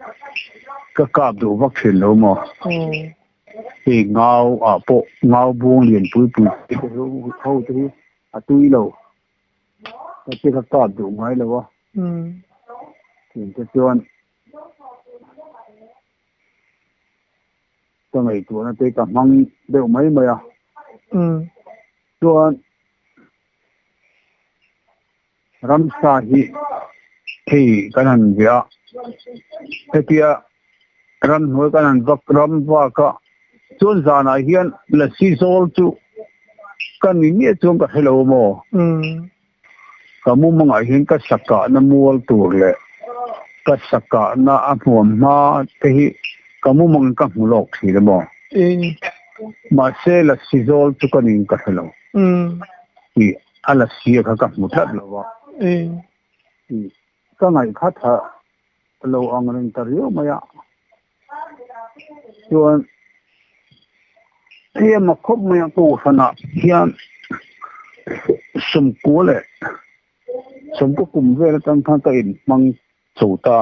ka kap duh vak thin lo maw? Hei ngau ah pawh ngau buang lian pui pui te ho te hi a tui lo ka tia ka kap duh ngai lo a. Thian te chuan Ka ngaihtuahna te ka hmang deuh mai mai a. Chuan ramsa hi hei kan han ve a, hetia ramhnuai kan han vak ram vak a, chuan zanah hian lasi zawl chu ka ni miah chuan ka hre lo maw? Ka mumangah hian ka sakahna mual tur leh ka sakahna a hmuam hma te hi ka mumang ka hmu lawk thin a maw? Mahse lasi zawl chu ka ning ka hre lo. Tih a lasi a kha ka hmu tlat lo a. Tih ka ngaih kha tha lo ang reng ta riau mai a. Chuan hei a khawp mai a kohhranah hian sawmkua leh sawmkaw kum vel atang khan ka inhmang chho ta.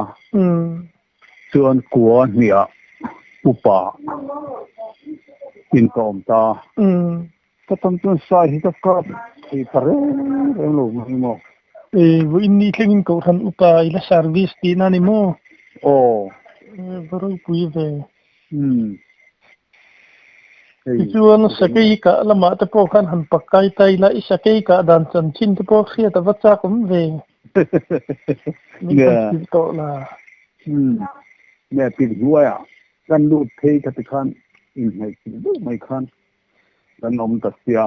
Chuan kua hniah upa in ka awm ta. Ka tam chuan sai hi ka kap thei ta reng reng lo mai maw? E, vawiin ni thlengin Kohhran upa i la service tihna a ni maw? Aw. E, va ropui ve. Umm. Hei. Tichuan, sakei kah lamah te pawh khan han pak kai ta ila, i sakei kah dan chanchin te pawh hriat a va chak awm ve. Min han hrilh tawh la. Umm. Nge, pin hnuaiah kan lut phei kha tikhan inhnaihchilh deuh mai khan kan awm ta sia.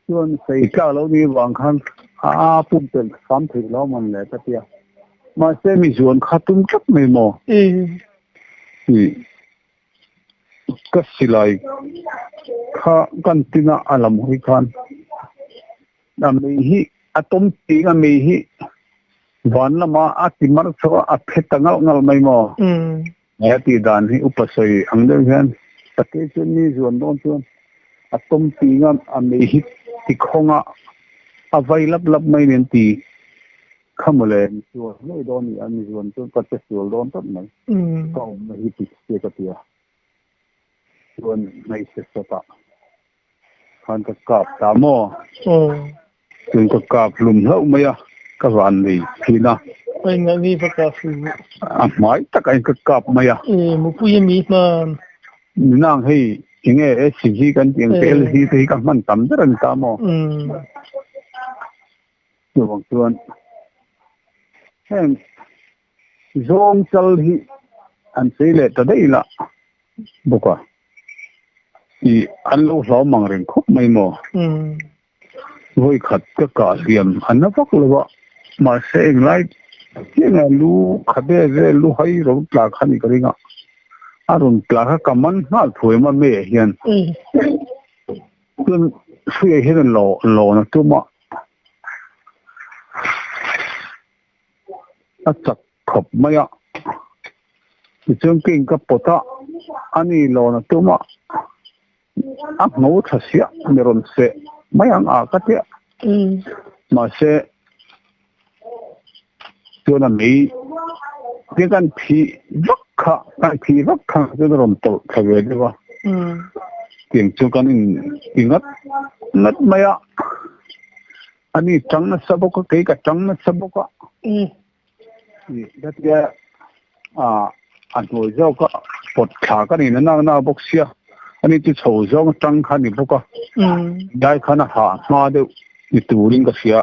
Chuan sei tlak lo ni vang khan a pumpelh hram theih lo man le ka tia. Mahse mi zuan kha tum tlat mai maw? Ih ka silai kha kan tina a lam hawi khan a mei hi a tawm ting a mei hi van lama a ti mar chho a a phe ta ngalh ngalh mai maw? He a tih dan hi upa sawi ang deuh hian Sakei chuan mi zuan dawn chuan a tawm ping a, a mei hi tikhawng a, a vai lap lap mai nen ti kha mawle mi sual ngei dawn ni a, mi zuan chuan ka che sual dawn tawp mai. Ka awmna hi ti se ka ti a, chuan hmeichhe sawtah khan ka kap ta maw? Chuan ka kap hlum hlauh mai a, ka van nei thin a. Ai ngah nge va kap hlum? A hmai takah hian ka kap mai a. E, mupui a mi hman. Nang hei enge SCG kan tih ang te LG te hi ka hman tam ber a ni ta maw? Chuvang chuan heng zawng chal hi an chei leh ta daih la bawk a. Ih an lo hlau mang reng khawp mai maw? Vawi khat ka kah hliam a na vak lo a, mahse englai chiangah lu khabe vel lu hai ro tla kha ni ka ring a, a rawn tla kha ka man nghal thuai em a meiah hian chuan hruiah hian a lawn a tum a, a chak khawp mai a, tichuan keiin ka pawt a, ani lawn a tum a. A hmu tha siah ni rawn seh mai ang a ka tia. Mahse chuan a mei te kan phih vak kha kan phih vak kha chuan a rawn tawlh thla ve deuh a. Tiang chu kan in ti ngat ngat mai a. Ani tang nasa bawk a kei ka tang nasa bawk a. Ka tia a hnuai zawk a pawt thla ka nih na nak nak bawk sia ani chu chho zawng atang kha ni bawk a dai khan a hah hma deuh ni turin ka hria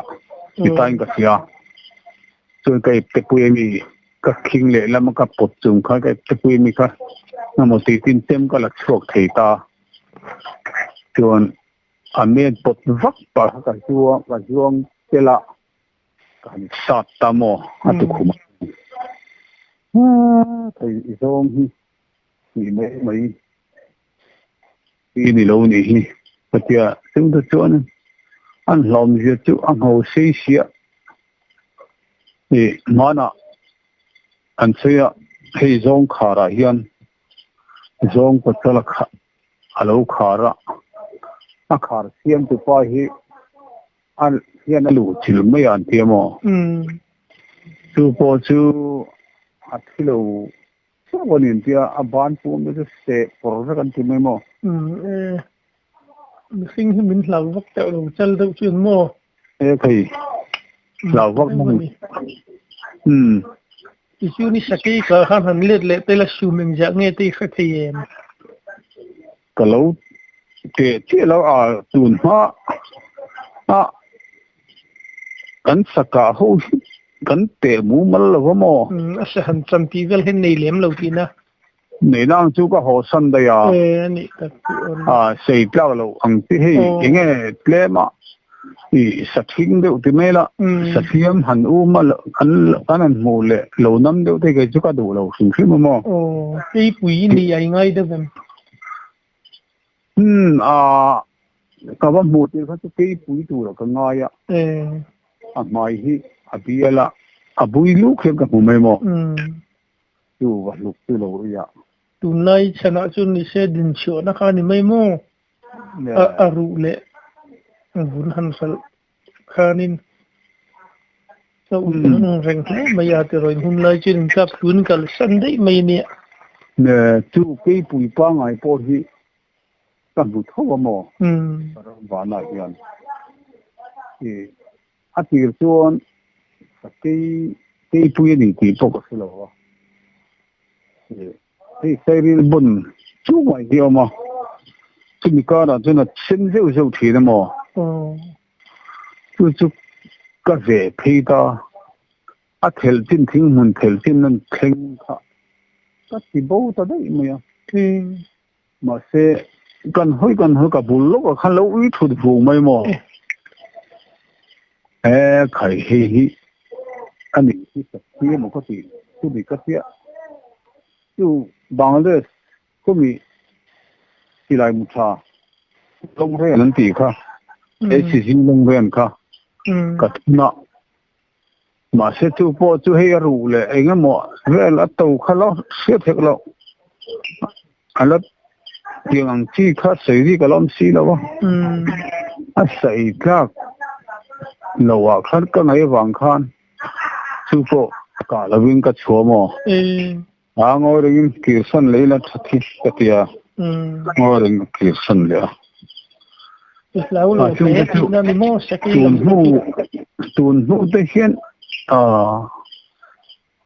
ni tain ka hria chuan ka ipte pui ami ka khing leh lama ka pawt chung khan ka ipte pui ami kha emaw tih tin chem ka la chhuak thei ta chuan a men pawt vak pah kha ka zuang ka zuang tel a. Kan sat ta maw a ti khum a. Thei i zawng hi tih mai mai hi ni lo nih hi ka tia chungte chuan an hlawmzia chu a ngho sei sia i hmanah an sawi a hei zawng kharah hian. Zawng pasal a lo khar a, a khar siam tu pa hi a hian a luh chilh mai a an ti a maw? Chu pawh chu a thi lo chauh a ni an ti a, a ban pum te chu seh pawr vek an ti mai maw? E, mihring hi min hlau vak teuh lo chal deuh chu an maw? E thei, hlau vak bawk a ni. Umm. Tichuan i sakei kah khan han let leh tel a sum engzah nge te i hre thei em? Ka lo teh chiah lo a, tun hma a kan sakah ho hi kan teh mumal lo va maw? Umm, a sa han chan tih vel hian nei lem lo tihna. Nei nang chu ka haw san daih a. E, a nih tak chu aw ni. A, sei tlak loh ang chi hei enge tlem a i sa thing deuh ti mai la, sa hliam han um a an kan han hmuh leh lo nam deuh te kei chu ka duh lo hrim hrim a maw. Aw, keipui i nih a i ngai deuh em? Umm, a, ka va hmuh tir kha chu keipui tur a ka ngai a. E. A hmai hi a bial a, a bui luk hian ka hmu mai maw. Chu va hluk chu lo i a. Tunlai chhanah chuan ni se dinchhuahna kha a ni mai maw? A ruh leh vun han hralh khanin ka ui ang reng hle mai a tiraw in hunlai chuan in kap tun kalsan daih mai a nia. Chu keipui pangngai pawh hi ka hmu tho a maw? Vanah hian A tir chuan ka kei keipui a ni tih pawh ka hre lo a, hei sairil bun chu mai hi a awm a, chumi karah chuan a sen zeuh zeuh thin a maw? Chu chu ka ve phei ta, a thelh chin thing hmun thelh chin an thleng kha ka ti bo ta daih mai a. Mahse, kan hawi kan hawi ka bul lawkah khan lo ui thut vung mai maw? E khai hei hi a nih hi sakhi emaw ka tih chu ni ka tia. Chu Bangladesh khawmi silai mu tha Longren an tih kha, ACG Longren kha ka thun a. Mahse chu pawh chu hei a ruh leh eng emaw vel a to kha lo hriat hek loh. A la tiang ang chi kha sawi bik a la awm si lo a. A sawi tlak loh ah khan ka ngaih avang khan chu pawh kah lovin ka chhuah maw? A ngawi rengin kirsan leh ila tha thi ka ti a, ngawi rengin ka kirsan leh a. A chung te chu tun hnu tun hnu te hian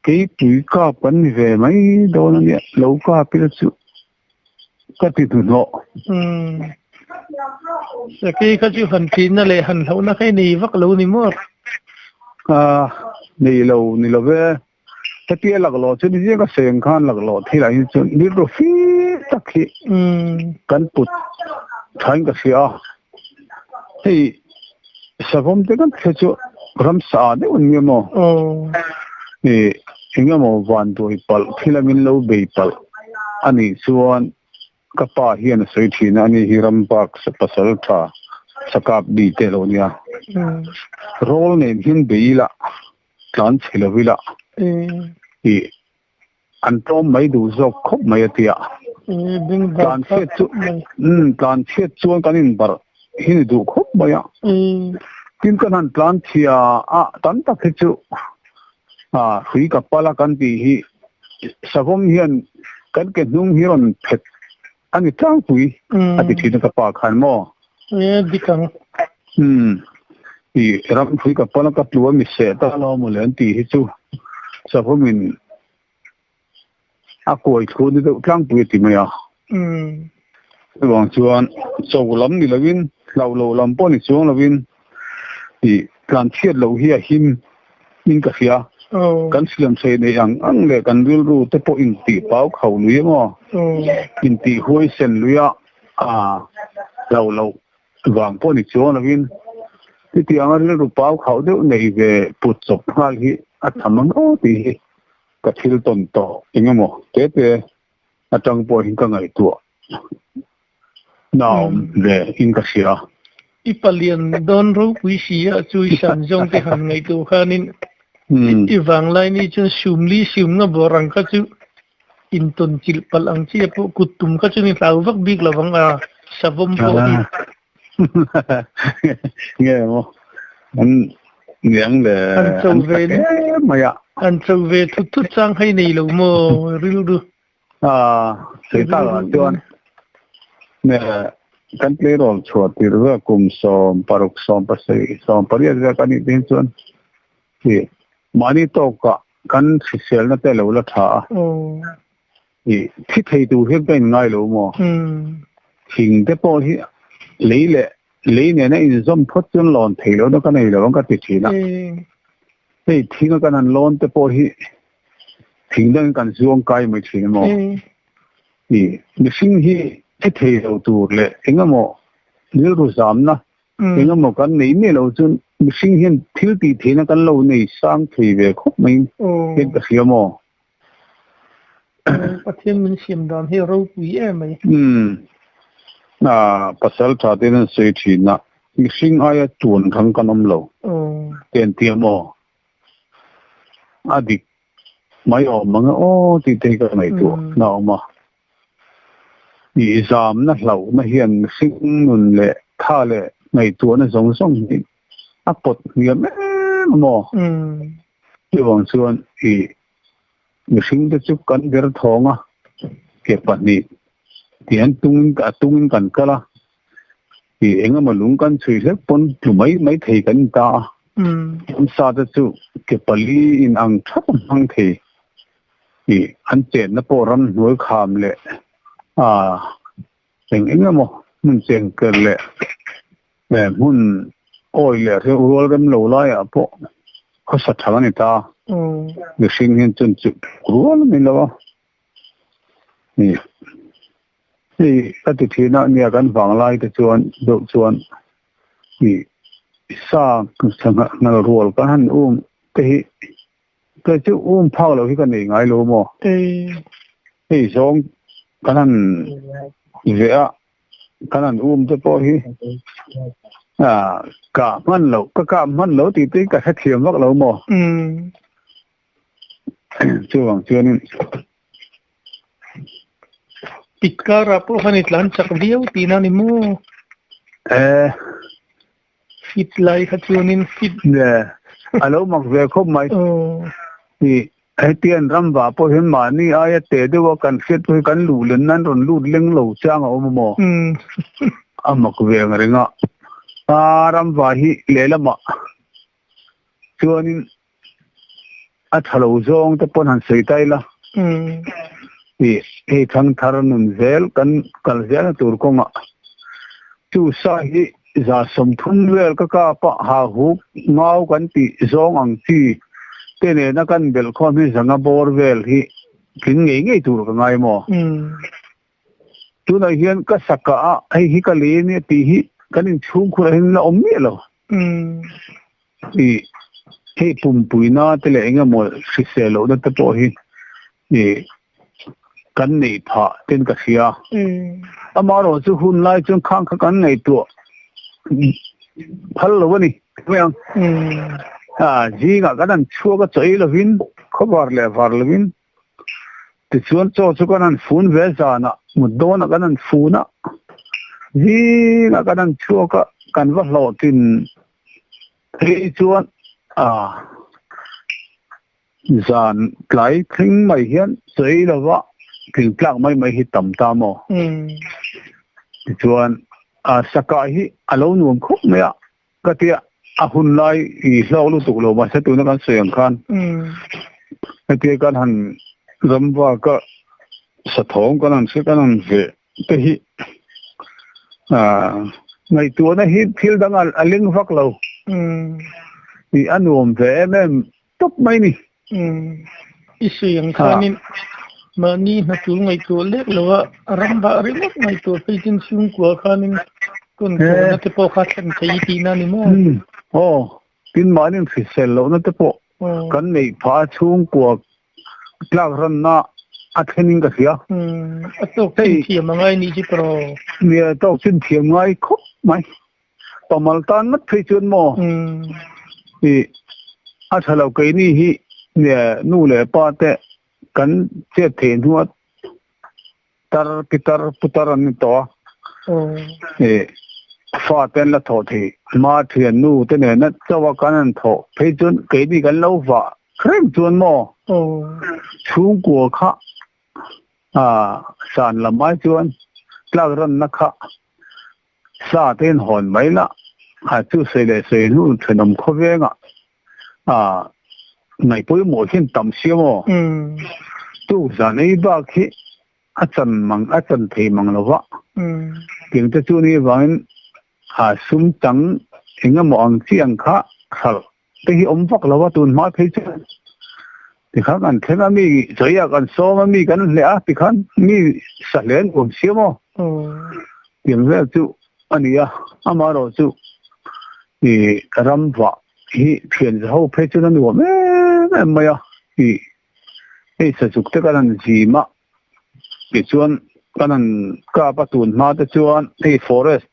keipui kap kan ni ve mai dawn a nia, lo kap ila chu ka ti hnuhnawh. Sakei kha chu han thihna leh han hlauhna kha i nei vak lo ni maw? Nei lo ni lo ve. Hetia laklawh chu ni ka seng khan laklawh thil ah hi chuan rilru fir tak hi kan put thain ka hria a. Hei savawm te kan thla chu ramsa deuh an nia maw? Ih eng emaw vanduai palh thil angin lo bei palh a nih chuan ka pa hian a sawi thin a, ani hi ram bak pasal tha sakap bi te lo nia. Rawl nen hian bei ila. Tlan chhe lo ila tih an tlawm mai duh zawk khawp mai a tia. Tlan chhiat chu umm tlan chhiat chuan kan inbarh hi ni duh khawp mai a. Tin kan han tlan chhia a tam tak hi chu a hrui ka pal a kan tih hi savawm hian kan ke hnung hi rawn phet a ni tlangpui a ti thin a ka pa khan maw? E dik ang. Umm i ram phui ka pawna ka tlu a mi seh ta lo maw le an tih hi chu savawmin a kuai thu ni deuh tlangpui a ti mai a. Umm. Chuvang chuan cho lam ni lovin hlau lo lam pawh ni chuang lovin i tlan chhiat loh hi a him in ka hria. Kan siam sei neih ang ang leh kan rilru te pawh intih pau kho lui emaw intih huaisen lui a hlau loh vang pawh ni chuang lovin chutiang a rilru pau khauh deuh nei ve put chawp nghal hi a tham ang aw tih hi ka thil tawn tawh eng emaw te te atang pawhin ka ngaihtuah na awm ve in ka hria. I palian dawn ropui si a chu i sam zawng te han ngaihtuah khanin i vanglai ni chuan sumli sumna bawr ang kha chu Intawn chilh palh ang chi a pawh kut tum kha chuan i hlau vak bik lo vang a, savawm pawh hi. Nge maw an niang le an cho ve mai a. An cho ve thut thut chang hai nei lo maw rilru. A sei tak ah chuan nge kan tleirawl chhuah tir vel kum 16 17 18 vel ka nih te hi chuan i mahni tawkah kan hriselna te lo la tha a. I thi thei tur hian ka inngai lo maw? Thing te pawh hi lei leh lei nena inzawm phawt chuan lawn thei lohna ka nei lo ang ka ti thin a. Hei thinga kan han lawn te pawh hi thing dangin kan zuang kai mai thin a maw? I mihring hi thi thei lo tur leh engemaw rilru zamna Engemaw kan nei miah lo chuan mihring hian thil tih theihna kan lo nei sang thei ve khawp mai hian ka hria maw? Pathian min siam dan hi a ropui em mai. Umm. Pasal tha te hian an sawi thin a, mihring aia tuan thang kan awm lo te an ti a maw? A dik mai awm ang e aw tih te hi ka ngaihtuah na a awm a. I zamna hlauhna hian mihring nun leh tha leh ngaihtuahna zawng zawng hi a pawt hniam em a maw? Chuvang chuan i mihringte chu kan ber thawng a, ke pahnih tih an tungin a tungin kan kal a, i engemaw lung kan chhui hlek pawn tlu mai mai thei kan ni ta a. Ramsa te chu ke pali in ang thap a hmang thei. Ih an chenna pawh ramhnuai kham leh ah eng eng emaw hmun chengker leh hmun awi leh rual rem lo laiah pawh khawsa tha a ni ta. Mihring hian chuan chu rual a ni lo a. Ih hei ka ti thin a nia kan vanglai te chuan deuh chuan ih sa sangha nghal rual kan han um te hi Kei chu um phak loh hi ka nei ngai lo maw? Hei zawng kan han veh a, kan han um te pawh hi kah hman loh, ka kah hman lo tih te hi ka hrethiam vak lo maw? Chuvang chuanin. Pit karah pawh khan i tlan chak viau tihna a ni maw? Fit lai kha chuanin fit. Nge, a lo mak ve khawp mai. I hetian ram vah pawh hian mahni aia teh deuha kan hriat pawh hi kan luh len nan rawn lut leng lo chang a awm a maw? A mak ve ang reng a. A ram vah hi lehlamah chuanin a tha lo zawng te pawn han sawi ta ila. I hei thangthar nun zel kan kal zelna tur kawngah chu sa hi 30 vel ka kap a, ha huk ngau kan tih zawng ang chi te nena kan belh khawm hi 500 bawr vel hi tling ngei ngei tur ka ngai maw? Tunah hian ka saka a, hei hi ka lei a nia tih hi kan inchhungkhurah hian la awm miah lo. I hei pumpuina te leh eng emaw hrisel lohna te pawh hi i kan neih phah ten ka hria. Amaherawh chu hun lai chuan khang kha kan ngaihtuah phal lo a ni. Zingah kan han chhuak a chawi lovin khawvar leh var lovin Tichuan chaw chu kan han fun ve zanah, mut dawnah kan han fun a, zingah kan han chhuak a, kan va hlawhtlin phei chuan ah zan tlai thleng mai hian sawi lova tling tlak mai mai hi tam ta maw? Tichuan ah sakah hi a lo nuam khawp mai a. Ka tia a hun lai i hlawk lutuk lo mahse tuna kan sawi ang khan hetia kan han ramvak a sathawng kan han hria kan han veh te hi ngaihtuahna hi thil dang a leng vak lo i a nuam ve em em tawp mai ni. I sawi ang khanin mahni hnatul ngaihtuah lek lo a, ramvah ringawt ngaihtuah phei chuan chhungkua khanin kawnkawnna te pawh kha thlen thei tihna a ni maw? Aw, tin mahni hrisel lohna te pawh kan neih phah a chhungkua tlak ranna a thlenin ka hria. A tawk chin thiam a ngai nih chu tawh. Nia, tawk chin thiam ngai khawp mai. Pamal tan ngat phei chuan maw i a tha lo keini hi nu leh pa te kan chet theih hnuah Tar pitar putar an ni tawh a. E fa te an la thawh thei hma thian nu te nena chauh a kan han thawh phei chuan keini kan lo vah reng chuan maw chhungkua kha a san lam ai chuan tlak ranna kha sa te in hawn mai la a chu sawi leh sawi hnu thenawm khawvengah a ngaih pawimawh hian tam sia maw tu zan ei bak hi a chan mang a chan thei mang lo va tiang te chu ni vangin a sum chang engemaw ang chi ang kha hralh te hi awm vak lo va tun hma phei chuan tikhan kan thleng a mi chawi ah kan sawm a mi kan hleh a tikhan mi sa hle an awm sia maw tiang vel chu a ni a amaherawh chu ih ram vah hi thian za ho phei chuan a nuam em em mai a ih hei sazuk te kan han zim a tichuan kan han kap a tun hma te chuan hei forest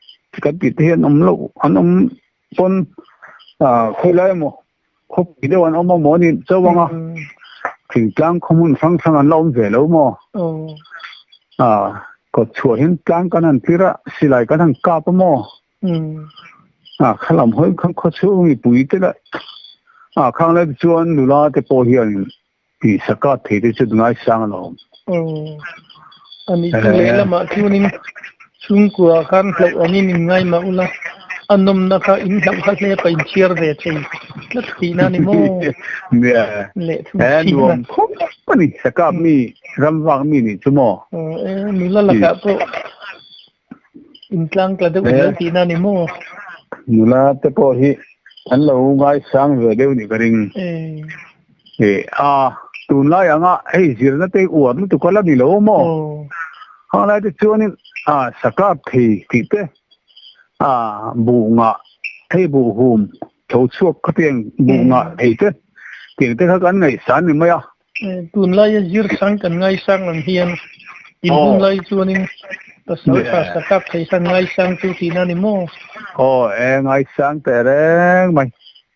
kan tih te hi an awm loh an awm pawn ah khawilai emaw khawpui deuh an awm a maw ni chauh ang a thingtlang khaw hmun hrang hrang an la awm ve lo maw ah kawt chhuah hian tlang kan han tlir a silai kan han kap a maw ah khalam hawi kha khaw chhung mipui te lah ah khang lai te chuan nula te pawh hian tih sakat thei te chu ngaisang alawm. Aw ani chu lehlamah chuanin chhungkua khan hlauh angin in ngai mah ula a nawmna kha in hlauh kha hle pa in chhiar ve thei tlat tihna a ni maw? Leh thung thin a. Nuam khawp a ni sakap mi ram vak mi nih chu maw? Aw e nula lakah pawh in tlang tla deuh zel tihna a ni maw? Nula te pawh hi an lo ngaisang ve deuh nih ka ring. E a tunlai anga hei zirna te uar lutuk a la ni lo maw? Hang lai te chuanin a sakap thei tih te a buh ngah hei buh hum tho chhuak khatiang buh ngah thei te tiang te kha kan ngaihsan ni mai a. Tunlaia zir sang kan ngaisang ang hian in hun lai chuanin pasal tha sakap thei khan ngaisang chu tihna a ni maw? Aw e ngaisang teh reng mai.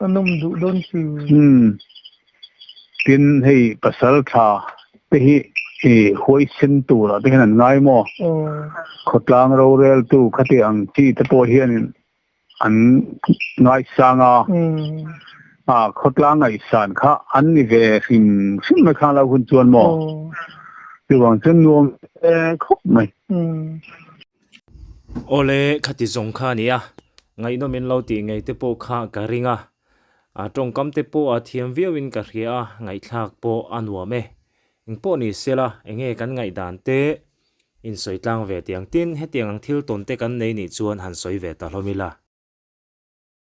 A nawm duh dawn chu. Umm tin hei pasal tha te hi i huaisen turah te hian an ngai maw? Khawtlang roreltu khati ang chi te pawh hianin an ngaisang a, a khawtlang ngaihsan kha an ni ve hrim hrim mai khang lo hun chuan maw? Chuvang chuan nuam e khawp mai. Awle khati zawng kha a ni a, ngaihnawm in lo tih ngei te pawh kha ka ring a, a tawngkam te pawh a thiam viau in ka hria a, ngaihthlak pawh a nuam e. Engpawh ni sela enge kan ngaihdan te In sawi tlang ve tiang tin hetiang ang thil tawn te kan nei nih chuan han sawi ve ta hlawm ila.